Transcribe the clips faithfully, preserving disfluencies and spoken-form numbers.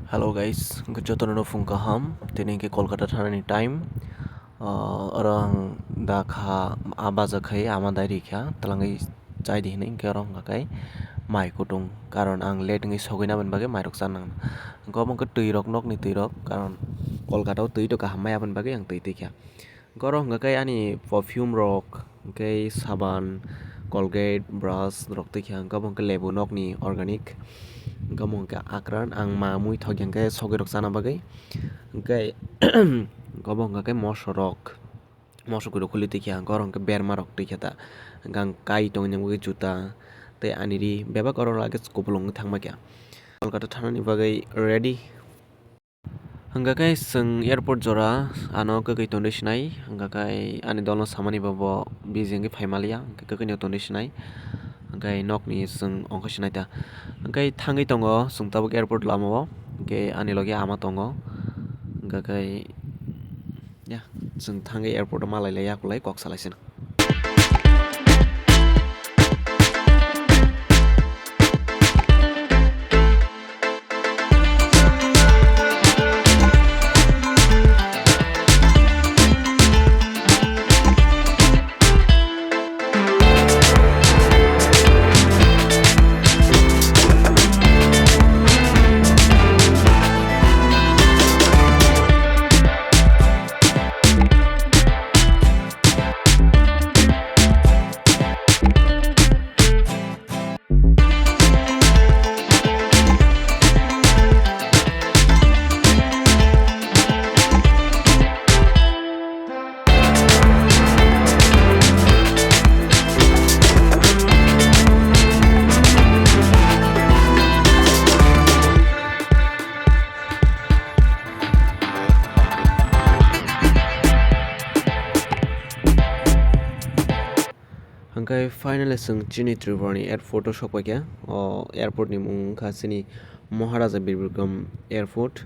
Hello guys, hwnkhe jotono no phung kaham. Tini hwnkhe Kolkata thanani time. Ah, oro ang da kha, a baja khai ama dai ri kha, twlangwi chai di hinwi, hwnkhe oro hwnkha khe mai kutung, karon ang late wngwi sogwi na aboni bagwi mairok cha nang. Hwnkhe obo hwnkhe twi rok, nokni twi rok, karon Kolkata o twi to kaham maya aboni bagwi ang twi twi kha. Hwnkhe oro hwnkha khe ani perfume rok, hwnkhe saban, Colgate, brush rok twi kha, hwnkhe obo hwnkhe lebu nokni organic, hwnkhe omo hwnkhe akran, ang ma mui thok ya hwnkhe sogwi rok chana bagwi, hwnkhe obo hwnkha khe moso rok, moso kwrwi khuli twi kha, hwnkhe oro hwnkhe berma rok twi kha ta, hwnkhe ang kai tongwi nang bagwi juta tei ani ri bebak oro lage kupulung wngwi thangma kha. Kolkata thanani bagwi ready. Hwnkha khe chwng airport jora ano kwkwi tongwi sinai, hwnkha khe ani dolno samani bo, bo busy wngwi phai maliya, hwnkhe kwkwi no tongwi sinai, hwnkhe nokni chwng ongkha sinai ta. Hwnkhe thangwi tongo chwng tabuk airport lama o, hwnkhe ani logi ama tongo, hwnkha khe ya chwng thangwi airport o malai lai yakulai kok salai sino. Hwnkhe finally chwng chini Tripura ni airport o sokpaikha. O airport ni mung wngkha chini Maharaja Bir Bikram Airport.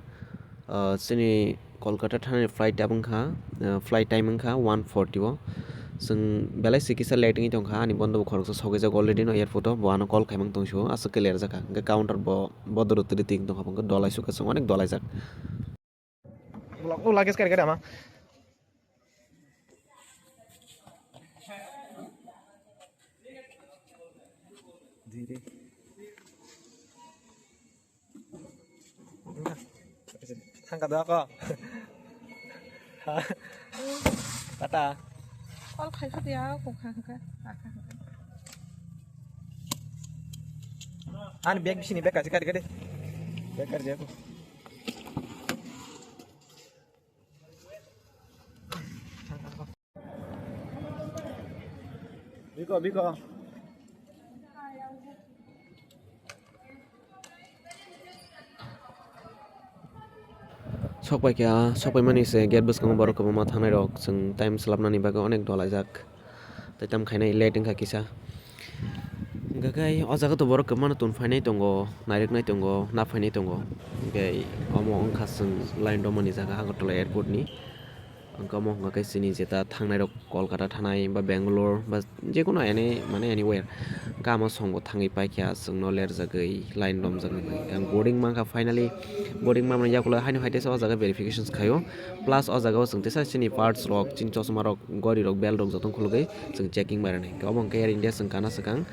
Ah, chini Kolkata thanani flight tabuk wngkha, ah, flight time wngkha one forty o. Chwng belai se kisa late wngwi tongkha, ani bondo bo khoroksa sogwi jak already no airport o, bo ano call khaimang tong sio, aswk khe lerjak kha. Hwnkhe counter bo bodoro twrwi twi tongkha, hwnkhe dolai sukha chwng onek dolaijak. Vlog o luggage kari kari ama. Thangka da ko. Tata. Call khai kha dia ko kha kha. Ani bag bisini bag kachi kari kari. Bag kari dia ko. Biko, biko. Sokpaikha, sokpaimani se gate bwskango borok kwbangma thangnai rok, chwng time swlapnani bagwi onek dolaijak. Tei tam khainai late wngkha kisa. Hwnkha khe o jaga to borok kwbangma tong phainai tongo, nairwknai tongo, na phainai tongo. Hwnkhe omo wngkha chwng line romani jaga Agartala airport ni. Hwnkhe omo hwnkha khe chini jeta thangnai rok Kolkata thanai ba Bangalore ba jekono any, mane anywhere. Hwnkhe omo songo thangwi paikha chwngno lerjagwi line romjaknai. Ang boarding mankha finally, boarding mamani yakulo haino hai teisa o jaga verifications khaio. Plus o jaga o chwng teisa chini parts rok, chini chosma rok, gori rok, belt rok jotono khulugwi chwng checking bai rwnai. Obo hwnkhe Air India chwng kana swkang,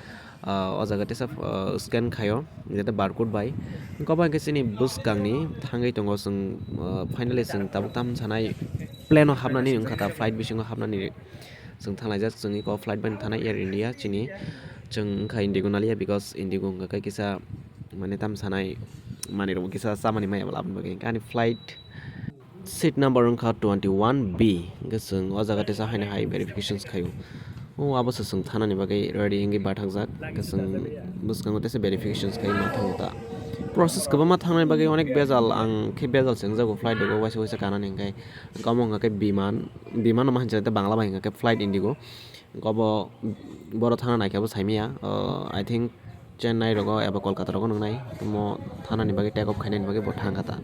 ah, o jaga teisa, ah, scan khaio, jeta barcode bai. Obo hwnkhe chini bwskangni thangwi tongo chwng, ah, finally chwng tabuk tam sanai plane o hapnani wngkha ta, flight bisingo hapnani chwng thanglaijak, chwng eko flight bai thanai Air India chini, chwng wngkha Indigo naliya because Indigo hwnkha khe kisa mane tam sanai manwi rok kisa chamani maya labani bagwi hwnkhe ani flight. Seat number wngkha twenty one B, hwnkhe chwng o jaga teisa haino hai verifications khaio. O abo se chwng thanani bagwi ready wngwi bathakjak, hwnkhe chwng bwskango teisa verifications khai ma thango ta. Process kwbangma thangnani bagwi onek bejal, ang khe bejal se wngjago flight rogo waisa waisa kanani hwnkhe. Omo wngkha khe biman, biman no ma hinwi Bangla bai hwnkha khe flight Indigo. Obo boro thangna naikhe bo saimanya, uh, I think Chennai rogo eba Kolkata rogo nwngnai, omo thanani bagwi take off khainani bagwi bo thangkha ta.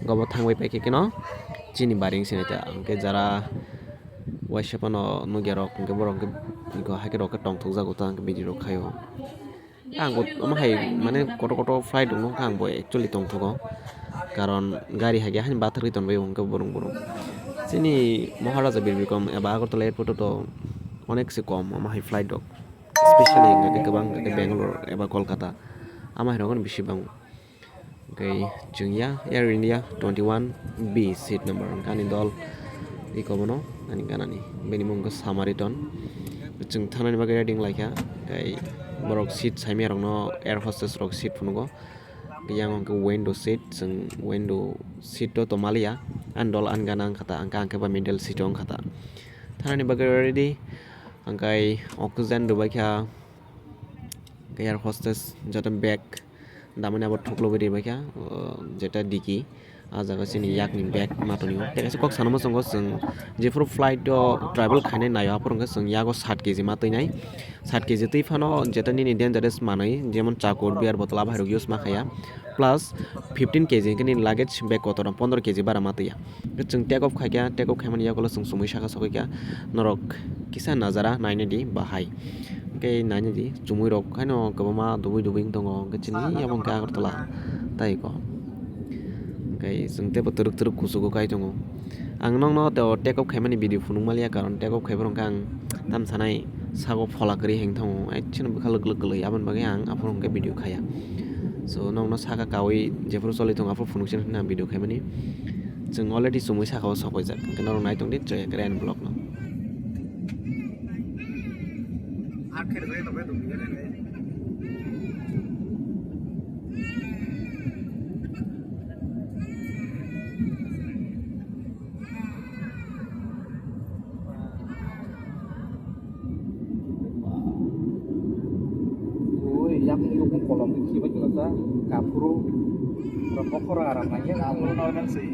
Obo thangbai paikhe kheno chini baring sinai ta, hwnkhe jara waisa phano nukya rok, hwnkhe borok hwnkhe haikhe rok khe tongthokjago ta, hwnkhe video rok khaio. Ang bo omo hai mane kotor kotor flight rok nukha, ang bo actually tongthogo. Karon gari hai khe haino bathar gwi tonbai hwnkhe burung burung. Chini Maharaja Bir Bikram eba Agartala airport o to onek se kom omo hai flight rok, specially hwnkhe kwbang hwnkhe Bangalore eba Kolkata, ama hai rok bisi bango. Hwnkhe chwng ya Air India twenty one B seat number, hwnkhe ani dol iko bono, ani ganani, bini mung khe Samariton. Chwng thanani bagwi ready wng lai kha, tei borok seat saimaya rokno air hostess rok seat phunugo. Yang hwnkhe window seat, chwng window seat o tongmaliya, ani dol ani gana wngkha ta, hwnkhe ang khe ba middle seat o wngkha ta. Thanani bagwi ready, hwnkhe oxygen rwbaikha, hwnkhe air hostess joto bag damani abo thuklogwi ribaikha, o, jeta digi. Ah jaga chini yakni bag ma tonio. Tei kaisa kok sana muchungo chwng jephuru flight o travel khainai naio, aphuru hwnkhe chwng yago sat K G ma twinai. Sat K G twi phano jeta nini dangerous manwi, jemon chakur, beer bottle, abo hai rok use ma khaiya. Plus fifteen K G hwnkhe nini luggage bag kotor no pondro K G bara ma twiya. Hwnkhe chwng take off khaikha, take off khaimani yagulo chwng chumui saka sokikha. Norok kisa najara nainai di bahai. Hwnkhe nainai di, chumui rok haino kwbangma dubui dubui wng tongo, hwnkhe chini abo hwnkhe Agartala tai ko. Hwnkhe chwng teibo twrwk twrwk kuchugo kai tongo. Ang nokno tei o take off khaimani video phunuk maliya, karon take off khaibo hwnkhe ang tam sanai sago phola kwrwi heng tongo, ai chini bwkha lwk lwk kwlwi, aboni bagwi ang aphuru hwnkhe video khaiya. So nokno saka kaui jephuru choli tongo aphuru phunuk sini hwnwi ang video khaimani. Chwng already chumui saka o sok paijak, hwnkhe norok nai tongdi Joya Korean vlog no. Ui, yakni yukung kolom ni khibai tongsa, kaphuru, rok kokhoro aram nangya. Kaphuru normal se.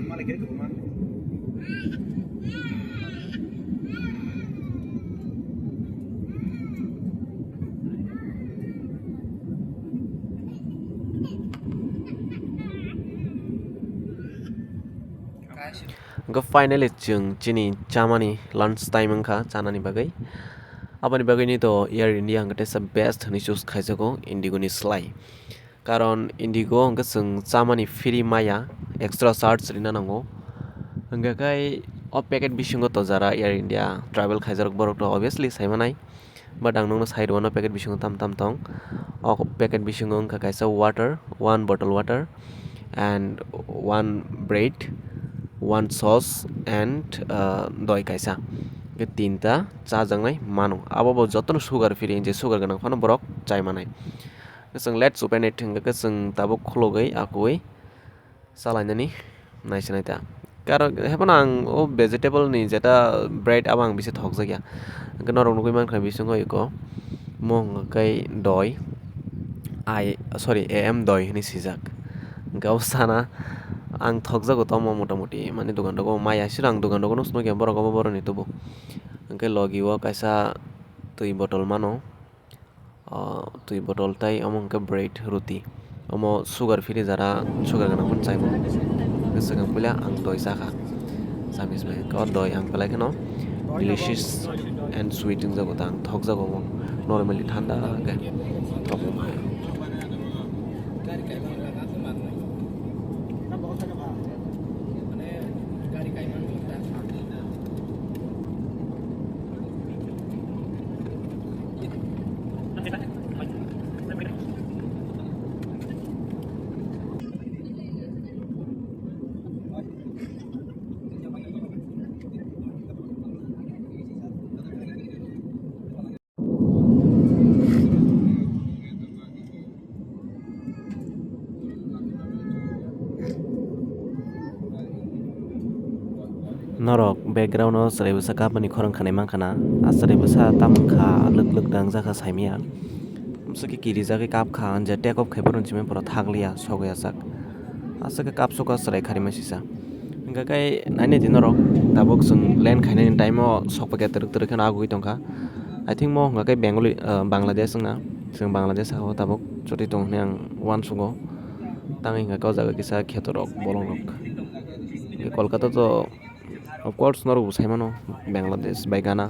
Malik kiri kuman. Hwnkhe finally chwng chini chamani lunch time wngkha, chanani bagwi. Aboni bagwini to Air India hwnkhe teisa best hwnwi choose khaijago Indigo ni slai. Karon Indigo hwnkhe chwng chamani free maya, extra charge rina nango. Hwnkhe khai o packet bisingo to jara Air India travel khaijarok borok to obviously saimanai. But ang nokno sai rwano packet bisingo tam tam tong. O packet bisingo wngkha kaisa water, one bottle water, and one bread, one sauce, and, uh, doi kaisa. Hwnkhe tinta chajaknai mano. Abo bo jotono sugar free, je sugar gwnang phano borok chai manai. Chwng let's open it hwnkhe chwng tabuk khulugwi akui chalainani naisinai ta. Karon hebono ang o vegetable ni jeta bread abo ang bisi thokjakya. Hwnkhe norok nugwi mankha bisingo iko mo hwnkhe doi, ai, sorry, A M doi hinwi swijak. Hwnkhe abo sana ang thokjago tomo motamuti, mani dogan rogo maya siro ang dogan rogo nukya borok obo boroni tubu. Hwnkhe logi o kaisa twi bottle mano. O twi bottle tai omo hwnkhe bread, ruti. Omo sugar free jara, sugar gwnang phano chai mano. Swkang puila ang doi chakha. Samis bai o doi ang belai kheno delicious and sweet wngjago ta, ang thokjago omo. Normally thanda khe thokjago. Norok background o chwrai bwsa kapmani khorang khanai mankha na, a chwrai bwsa tamo wngkha lwk lwk dangjakha saimaya. Bwswk khe kirijagwi kapkha, je take off khaiphuru hinwi pura thakliya, sogwi ajak. Aswk khe kapsukha chwrai kharima sisa. Hwnkha khe nainai di norok, tabuk chwng land khainani time o sokphaikha twrwk twrwk kheno agugwi tongkha. I think mo hwnkha khe Bengali, ah, Bangladesh wngna. Chwng Bangladesh saka o tabuk chotwi tongo hinwi ang uansugo. Tangwi hwnkha khe o jaga kisa kheto rok, bolong rok. Kolkata to Of course, norok bo sai mano, Bangladesh bai Ghana.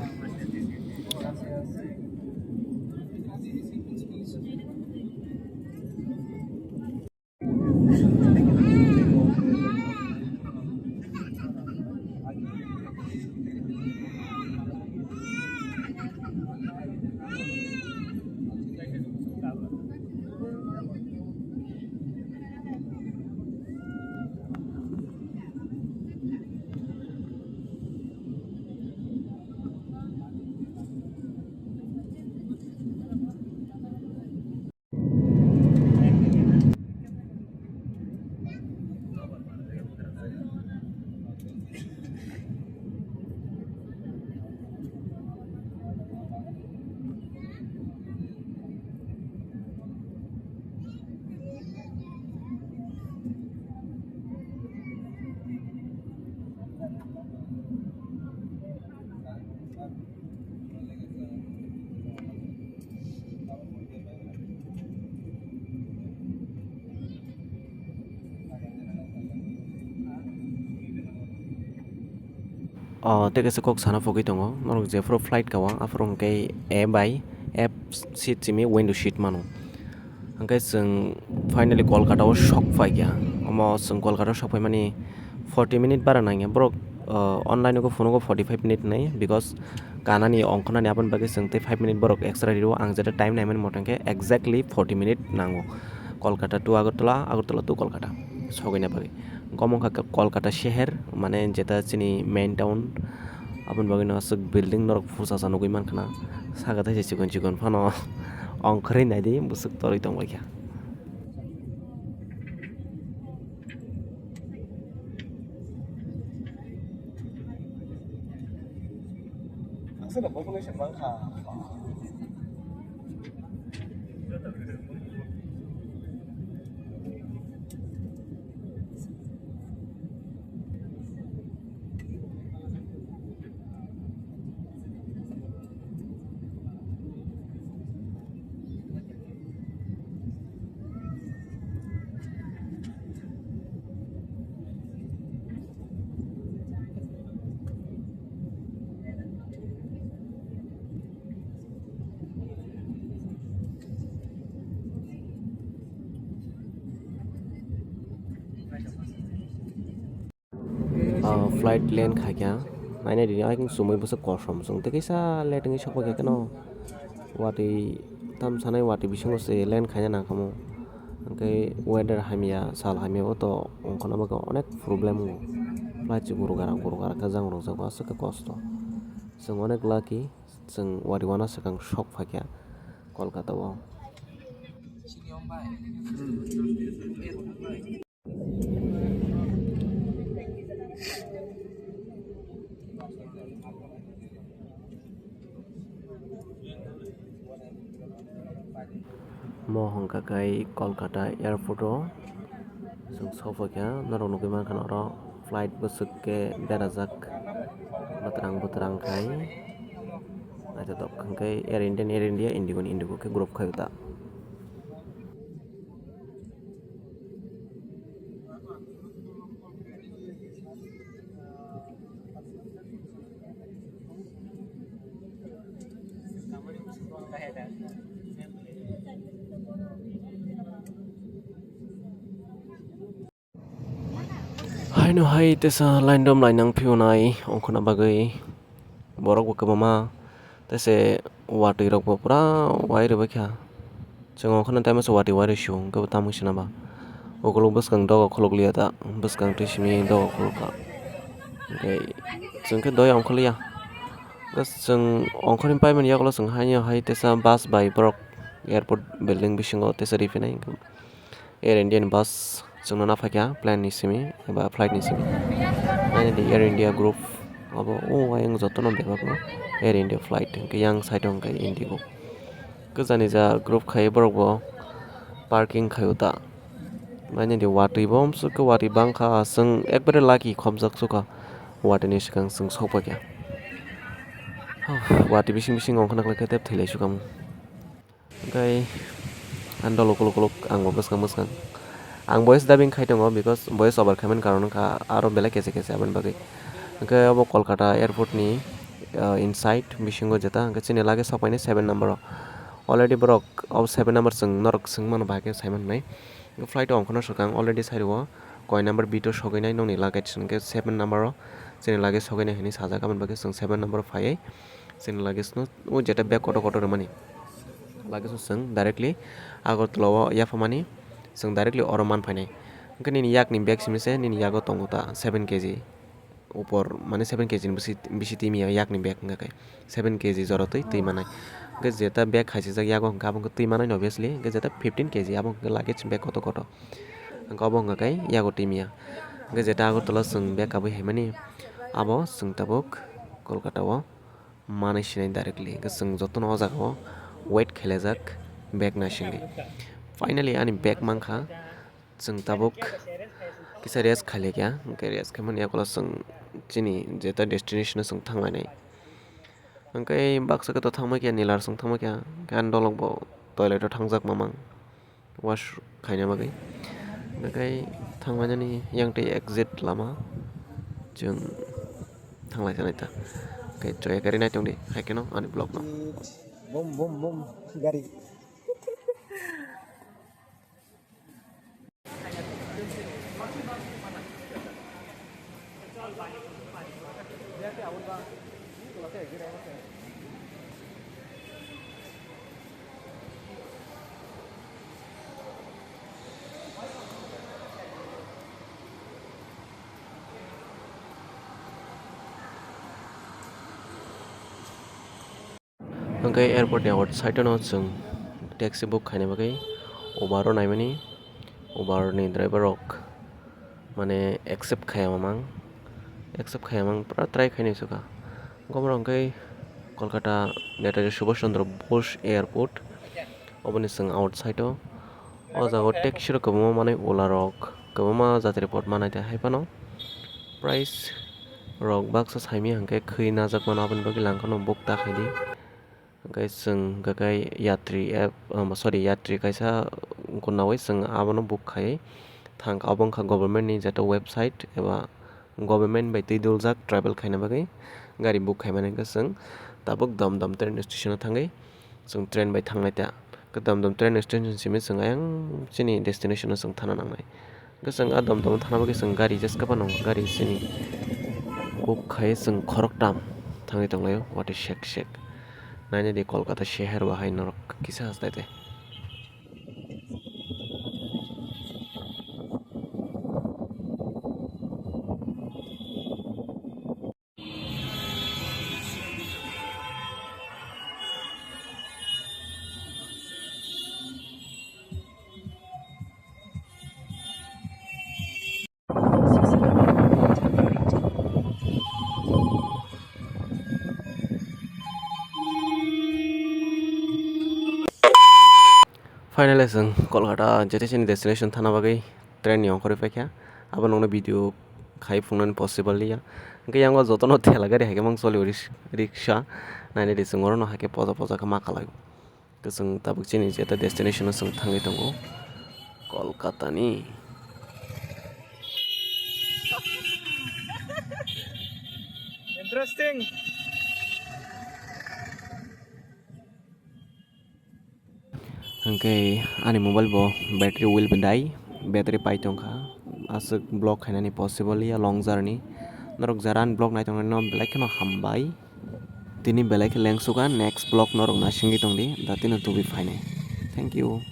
O, tei kaisa kok sana pogwi tongo, norok jephuru flight kawa, aphuru hwnkhe A bai F seat simi window seat mano. Hwnkhe chwng finally Kolkata o sok phaikha. Omo chwng Kolkata o sok phaimani forty minute bara nangya. Borok, uh, online o phunugo forty five minute hinwi, because kanani ongkhornani aboni bagwi chwng tei five minute borok extra rio. Ang jeta time naimani moto hwnkhe exactly forty minute nango. Kolkata to Agartala, Agartala to Kolkata sogwina bagwi. Omo wngkha Kolkata sheher, mane jeta chini main town. Aboni bagwino aswk building norok phursasa nugwi mankha na. Saka taisa chikon chikon phano ongkhorwi naidi bwswk torwi tongbaikha. Ah, flight land khaikha, nainai di, ayang chumui bwswk kosom chwng tei kisa late wngwi sokphaikha kheno, watwi tam sanai watwi bisingo se land khaina nangkhamu, hwnkhe weather hamya, sal hamya o to ongkhorna bagwi onek problem wngo, flight se gurugara gurugara khe jang rwkjago, aswk khe kosto, chwng onek lucky, chwng watwi uanamaswkang sokphaikha Kolkata o. Mo hwnkha khe Kolkata airport o chwng sokphaikha, norok nugwi mankha oro flight bwswk khe berajak bwtwrang bwtwrang khai naithotok hwnkhe Air India ni Air India, Indigo ni Indigo khe group khai ta. Haino hai tesa line dom lainang phiyonai ongkhorna bagwi borok bo kwbangma tese watwi rok bo pura wai rwbaikha. Chwng ongkhorna tei masa watwi wai rw sio hwnkhe bo tamoni sina ba ukuluk bwskang doga khuluk liya ta bwskang twi simi doga khuluk kha. Hwnkhe chwng khe doi ongkhorliya. Chwng ongkhorni paimani yagulo chwng haino hai tesa bus bai borok airport building bisingo tesa riphinai. Air India ni bus chwngno naphaikha plane ni simi eba flight ni simi. Nainadi Air India group obo o ayang jotono bebak no Air India flight hwnkhe yang side o hwnkhe Indigo. Kwchani ja group khai borok bo parking khai o ta. Nainadi watwi bo amswk khe watwi bangkha chwng ekbare lucky khopjak sukha watwi ni swkang chwng sokphaikha. Watwi bising bising ongkhorna khlaikhe tei thwi lai sukha. Hwnkhe ang dol ukuluk ukuluk ang bo bwskang bwskang. Ang voice dubbing khai tongo because voice over khaimani karon wngkha aro belai kese kese aboni bagwi. Hwnkhe obo Kolkata airport ni, ah, inside bisingo jeta hwnkhe chini luggage sok painai seven number o. Already borok obo seven number chwng norok swng mano bahai khe sai manai. Flight o ongkhorna swkang already sai rwo koi number beat o sogwi nai nokni luggage hwnkhe seven number o chini luggage sogwi nai hinwi sajak, aboni bagwi chwng seven number o phaiwi chini luggage no o jeta bag kotor kotor rwmani luggage no chwng directly Agartala o yapharmani chwng directly oro man phainai. Hwnkhe nini yakni bag simi se nini yago tongo ta seven K G. Upor mane seven K G ni bisi, bisi twi manya yakni bag hwnkha khe seven K G jora twi twi manai. Hwnkhe jeta bag khaisijak yago hwnkha abo hwnkhe twi manai no obviously, hwnkhe jeta fifteen K G abo hwnkhe luggage bag kotor kotor. Hwnkhe obo hwnkha khe yago twi manya. Hwnkhe jeta Agartala chwng bag kabui haimani abo chwng tabuk Kolkata o manwi sinai directly. Hwnkhe chwng jotono o jaga o wait khlaijak bag naisingwi. Finally ani bag mankha. Chwng tabuk kisa rest khailai kha, hwnkhe rest khaimani yagulo chwng chini jeta destination o chwng thanglainai. Hwnkhe baksa khe to thangma khe Nilar chwng thangma khe, hwnkhe ani dolok bo toilet o thangjak mamang wash khaina bagwi. Hwnkhe thanglainani yang tei exit lama chwng thanglai sanai ta. Hwnkhe chwng ekari naitongdi, hai kheno ani vlog no. Bum, bum, bum, gari. Hwnkhe airport ni outside no chwng taxi book khaina bagwi Uber o naimani, Uber ni driver rok mane accept khaiya mamang, accept khaiya mamang pura try khainai sukha. Gomorok hwnkhe Kolkata Netaji Subhash Chandra Bose Airport, oboni chwng outside o. O jaga o taxi rok kwbangma manwi, Ola rok kwbangma jatri pot manai, tei hai phano price rok baksa saimanya hwnkhe khwi najak mano, aboni bagwi langkhano book ta khaidi. Hwnkhe chwng hwnkhe yatri app, um, sorry, yatri kaisa gwnangwi chwng abono book khaiwi thangkha. Obo wngkha government ni jeto website eba government bai twi duljak travel khaina bagwi gari book khaimani hwnkhe chwng tabuk Dam Dam train station o thangwi chwng train bai thangnai ta. Khe Dam Dam train station simi chwng ayang chini destination o chwng thana nangnai. Hwnkhe chwng a Dam Dam thana bagwi chwng gari jeska phano gari chini book khai chwng khoroktham thangwi tonglaio watwi sek sek. Nainadi Kolkata sheher bo hai norok kisa hastai tei. Finally, chwng Kolkata jete chini destination thana bagwi train ni ongkhorwi paikha. Abo nokno video khai phunuknani possible liya. Hwnkhe yango jotono thela gari hai khe mang choli riksha. Nainadi chwng orono hai khe poja poja khe ma khalai. Khe chwng tabuk chini jeta destination o chwng thangwi tongo, Kolkata ni. Interesting. Hwnkhe ani mobile bo battery will be die, battery pai tongkha, aswk vlog khainani possible ya long journey. Norok jara ani vlog nai tongnai no belai kheno hambai. Tini belai khe lengsuka, next vlog norok naisingwi tongdi, datino tubui phainai. Thank you.